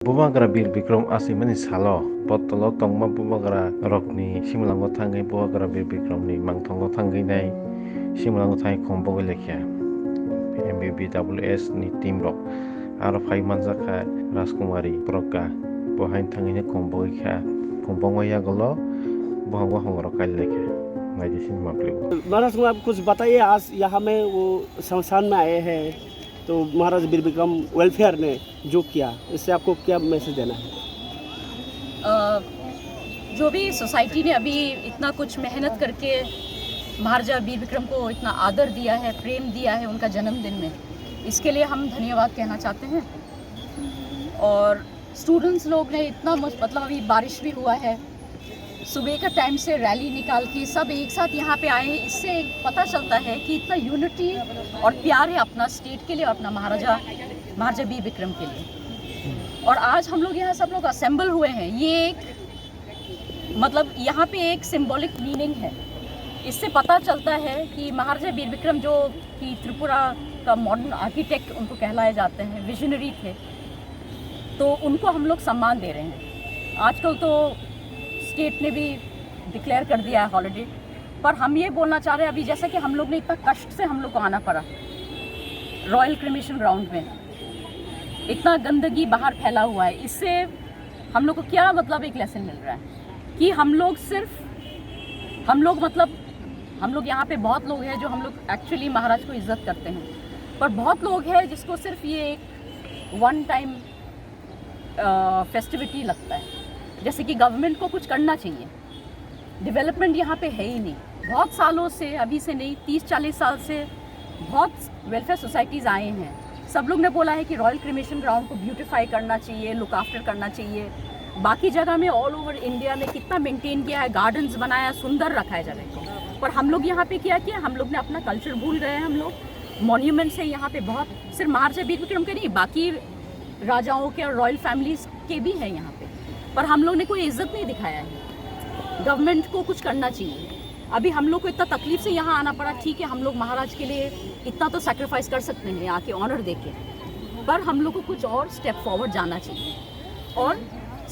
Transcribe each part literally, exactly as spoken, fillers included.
Bubagra Bir Bikram asimani salo botolo tongma bubagra rokni simlango thangwi bubagra Bir Bikramni mangthongo thangwi nai simlango thangwi khum bogwi lekha. M B B W S ni team rok aro phai manjakha Rajkumari Prokka, bo hain thangwi khum bogwi kha, khum bongma yagulo bohong bohong rok kai lekha. Naidi sini mapligo. महाराज को आप कुछ बताइए, आज यहाँ में वो शमशान में आए हैं, तो महाराज बीर विक्रम वेलफेयर ने जो किया, इससे आपको क्या मैसेज देना है? अ, जो भी सोसाइटी ने अभी इतना कुछ मेहनत करके महाराजा बीर विक्रम को इतना आदर दिया है, प्रेम दिया है उनका जन्मदिन में, इसके लिए हम धन्यवाद कहना चाहते हैं। और स्टूडेंट्स लोग ने इतना मस- मतलब अभी बारिश भी हुआ है, सुबह का टाइम से रैली निकाल के सब एक साथ यहाँ पे आए हैं। इससे एक पता चलता है कि इतना यूनिटी और प्यार है अपना स्टेट के लिए और अपना महाराजा महाराजा बीर विक्रम के लिए। और आज हम लोग यहाँ सब लोग असेंबल हुए हैं, ये एक मतलब यहाँ पे एक सिंबॉलिक मीनिंग है। इससे पता चलता है कि महाराजा बीर विक्रम जो कि त्रिपुरा का मॉडर्न आर्किटेक्ट उनको कहलाए जाते हैं, विजनरी थे, तो उनको हम लोग सम्मान दे रहे हैं। आजकल तो स्टेट ने भी डिक्लेयर कर दिया है हॉलीडे, पर हम ये बोलना चाह रहे हैं अभी जैसा कि हम लोग ने इतना कष्ट से हम लोग को आना पड़ा रॉयल क्रिमेशन ग्राउंड में, इतना गंदगी बाहर फैला हुआ है, इससे हम लोग को क्या मतलब एक लेसन मिल रहा है कि हम लोग सिर्फ हम लोग मतलब हम लोग यहाँ पे बहुत लोग हैं जो हम लोग एक्चुअली महाराज को इज्जत करते हैं, पर बहुत लोग हैं जिसको सिर्फ ये एक वन टाइम फेस्टिविटी लगता है। जैसे कि गवर्नमेंट को कुछ करना चाहिए, डेवलपमेंट यहाँ पे है ही नहीं। बहुत सालों से, अभी से नहीं, तीस चालीस साल से बहुत वेलफेयर सोसाइटीज आए हैं। सब लोग ने बोला है कि रॉयल क्रिमेशन ग्राउंड को ब्यूटीफाई करना चाहिए, लुक आफ्टर करना चाहिए। बाकी जगह में ऑल ओवर इंडिया में कितना मेंटेन किया है, गार्डन्स बनाया, सुंदर रखा है जगह को, पर हम लोग यहाँ पे क्या किया, हम लोग ने अपना कल्चर भूल गए हैं। हम लोग मॉन्यूमेंट्स है यहाँ पे बहुत, सिर्फ महाराजा बीर विक्रम के नहीं, बाकी राजाओं के और रॉयल फैमिलीज के भी हैं यहाँ पे, पर हम लोग ने कोई इज्जत नहीं दिखाया है। गवर्नमेंट को कुछ करना चाहिए। अभी हम लोग को इतना तकलीफ से यहाँ आना पड़ा, ठीक है, हम लोग महाराज के लिए इतना तो सेक्रीफाइस कर सकते हैं आके ऑनर दे के, पर हम लोग को कुछ और स्टेप फॉरवर्ड जाना चाहिए। और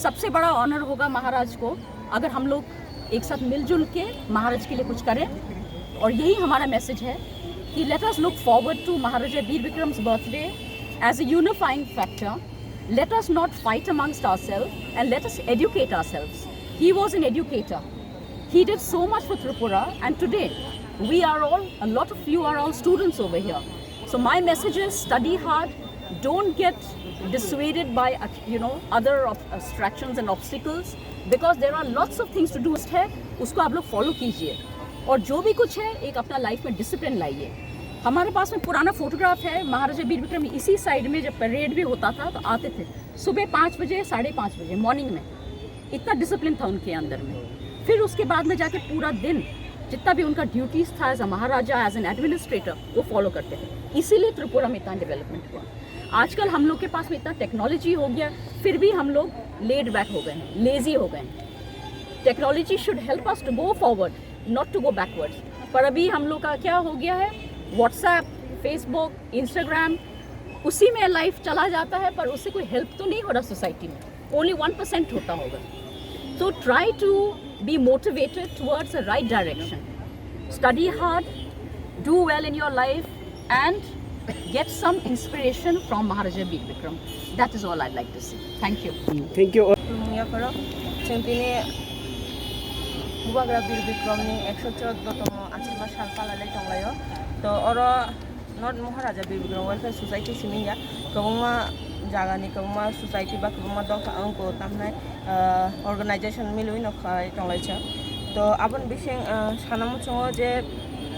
सबसे बड़ा ऑनर होगा महाराज को अगर हम लोग एक साथ मिलजुल के महाराज के लिए कुछ करें। और यही हमारा मैसेज है कि let us look forward to Maharaja Bir Bikram's birthday as a unifying factor. Let us not fight amongst ourselves and let us educate ourselves. He was an educator. He did so much for Tripura, and today we are all, a lot of you are all students over here. So my message is, study hard, don't get dissuaded by uh, you know, other obstructions and obstacles, because there are lots of things to do. है, उसको आप लोग फॉलो कीजिए, और जो भी कुछ है एक अपना लाइफ में डिसिप्लिन लाइए। हमारे पास में पुराना फोटोग्राफ है, महाराजा बीर विक्रम इसी साइड में जब परेड भी होता था तो आते थे सुबह पाँच बजे, साढ़े पाँच बजे मॉर्निंग में। इतना डिसिप्लिन था उनके अंदर में। फिर उसके बाद में जाके पूरा दिन जितना भी उनका ड्यूटीज था as a maharaja, as an administrator, वो फॉलो करते थे, इसीलिए त्रिपुरा में इतना डेवलपमेंट हुआ। आजकल हम लोग के पास में इतना टेक्नोलॉजी हो गया, फिर भी हम लोग लेड बैक हो गए हैं, लेजी हो गए हैं। Technology should help us to go forward, not to go backwards. पर अभी हम लोग का क्या हो गया है, व्हाट्सएप, फेसबुक, इंस्टाग्राम, उसी में लाइफ चला जाता है, पर उससे कोई हेल्प तो नहीं हो रहा सोसाइटी में, ओनली वन परसेंट होता होगा। तो try to be motivated towards the right direction. Study hard, do well in your life, and get some inspiration from Maharaja Bir Bikram. That is all I'd like to say. Thank you. Thank you. Khulumya khoro. Chwng tini Bubagra Bir Bikramni ekso chordotomo achirma sal palalai tonglaio. To oro not Maharaja Bir Bikram Welfare Society simi ya. Kwbangma jagani kwbangma society ba kwbangma dopha wngkho tamhinai organization milwi no khai tonglai chwng. To aboni bising sana muchungo je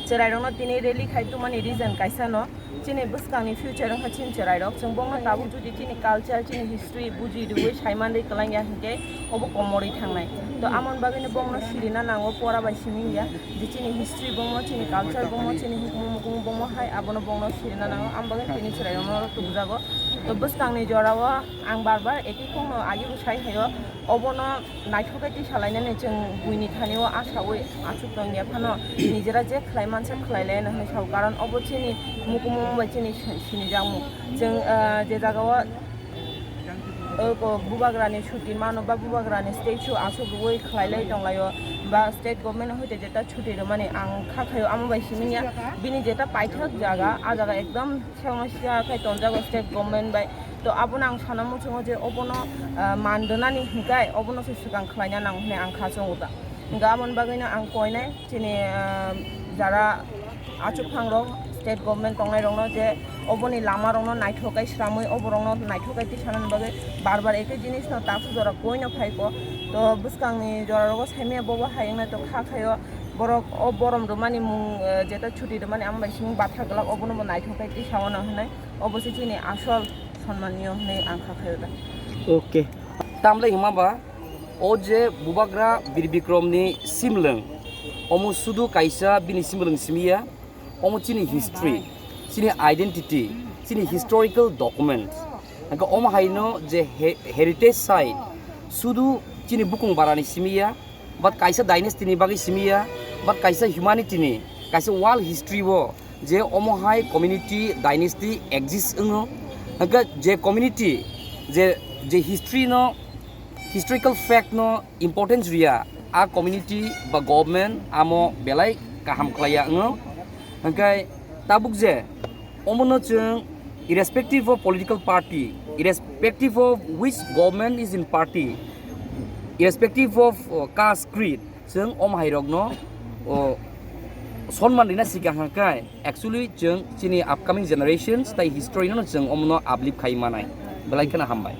chwrairokno tini rally khai tongmani reason kaisa no. Chini bwskangni future wngkha chini chwrairok. Chwng bono tabuk jodi chini culture, chini history buji rwui saimanwi kwlangya hinkhe obo komorwi thangnai. To amoni bagwino bono sirina nango, pora bai simi ya. Je chini history bomo, chini culture bomo, chini hukumu mukumu bomo hai abono bono sirina nango. Am bagwino tini chwrairokno tubjago. To bwskangni jorao ang bar bar ekhi kokno agibo sai haio. Obono naithok khe twi salainani chwng buini thani o asaui achuk tongya phano nijera je khlai mansa khlai lai hinwi sao, karon obo chini mukumu bai chini sinijakmung. Chwng je jaga o Bubagrani chuti mano ba bubagrani statue aswk rwui khlailai tonglaio, ba state government hoite jeta chuti rwmani ang kha khaio, amo bai simi ya bini jeta paithak jaga, a jaga ekdom sengma sya khai tongjago state government bai. To abono ang sana muchungo je obono, ah, man rwnani hinkai obono se swkang khlaina nango hinwi ang kha chongo ta. Hinka aboni bagwino ang koinai chini, ah, jara achukphangrok, state government tongnairokno je oboni lamarokno naithok khe sramwi, oborokno naithok khe tisanani bagwi bar bar ekhe jinisno taksa jora koino phaiko. To bwskangni jorarogo saimaya bobo hai wngna to kha khaio, borok o borom rwmani mung, eh, jeta chuti rwmani amo bai simi batha glak, obono bo naithok khe tisaono hinwi, obo se chini asol sonmaniyo hinwi ang kha khaio da. Okay. Tamle hima ba, o je Bubagra Bir Bikromni simlwng, omo sudu kaisa bini simlwng simi ya, omo chini history, chini identity, chini historical document. Hingke omo haino je he-, heritage site, sudu chini bukung barani simi ya, but kaisa dynasty ni bagwi simi ya, but kaisa humanity ni, kaisa world history o je omo hai community dynasty exist wngo. Hingke je community, je, je history no, historical fact no importance riya, a community ba government amo belai kaham khlaiya wngo. Hingke tabuk je omono chwng irrespective of political party, irrespective of which government is in party, irrespective of, uh, caste, creed, chwng omo hai rokno, uh, sonman rina sikang hingke. Actually, chwng chini upcoming generations tai history no chwng omono uplift khai manai. Belai kheno hambai.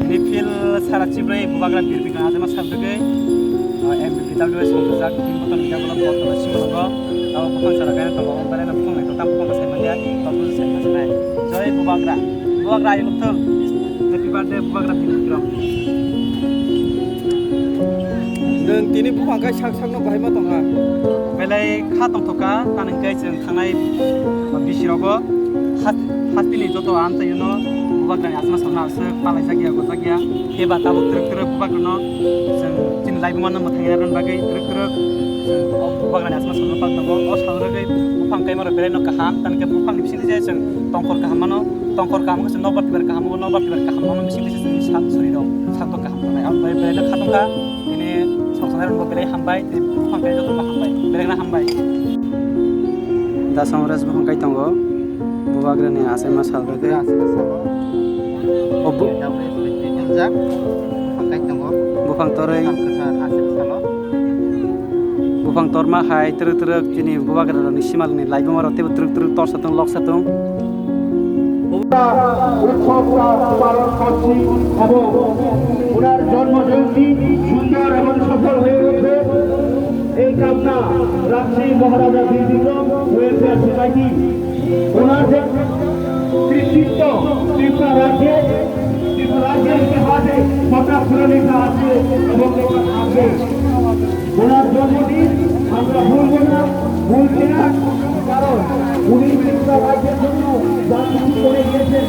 Nini phil sara chibrwi Bubagra Bir Bikromni achaima salbagwi, ah, M B P W S songchajak, tin boton ni double bottle simi tongo. Abo buphang sara kaina tongo, o belai no buphang naithok, tam buphang sai manya, tok buphang sai manya. Jai Bubagra, Bubagra ayuk thung. Happy birthday Bubagra Bir Bikrom. Nwng tini buphang kai sak sakno bahai ma tongha. Belai kha tongthokha, tani hwnkhe chwng thangnai bisi rogo hasteni joto amchaino Bubagrani achaima salno aswk palaijakya, gojakya. Phiya ba tabuk twrwk twrwk Bubagrano chwng chini laibumano mwthangwi rwna bagwi twrwk twrwk chwng o Bubagrani achaima salno paltongo. O salrwgwi buphang kaimaro belaino kaham, tani hwnkhe buphangni bisingtwi je chwng tongkhor kaham mano, tongkhor kaham wngkhe chwng nokbar tibar kaham wngo, nokbar tibar kaham mano bisingtwi se chwngni sak surino sakno kaham tongnai. Aboni bagwi belaino kha tongkha. Tini songsanai rokbo belai hambai, tei buphang kai jotono hambai, belai no hambai. Da Samraj buphang kai tongo, Bubagrani achaima sal bai khe. Achaima salo. O bu- Buphang kai tongo. Buphang torwi. Buphang kwthar achaima salo. Buphang torma hai twrwk twrwk chini Bubagrani simalni laibuma rok teibo twrwk twrwk torsa tong loksa tong. उत्सव का शुभारंभ करছি এবং ওনার জন্ম জয়ন্তী সুন্দর এবং সফল হয়ে ওঠে, এই কামনা রাখছি মহারাজা বীর বিক্রম ওয়েলফেয়ার সোসাইটি। ওনার যে কৃতিত্ব ত্রিপুরা রাজ্যে, ত্রিপুরা রাজ্যের ইতিহাসে হঠাৎ করে লেখা আছে এবং লেখা থাকবে। ওনার জন্মদিন আমরা ভুলব না, ভুলছি না, কারণ উনি ত্রিপুরা রাজ্যের জন্য যা কিছু করে গিয়েছেন,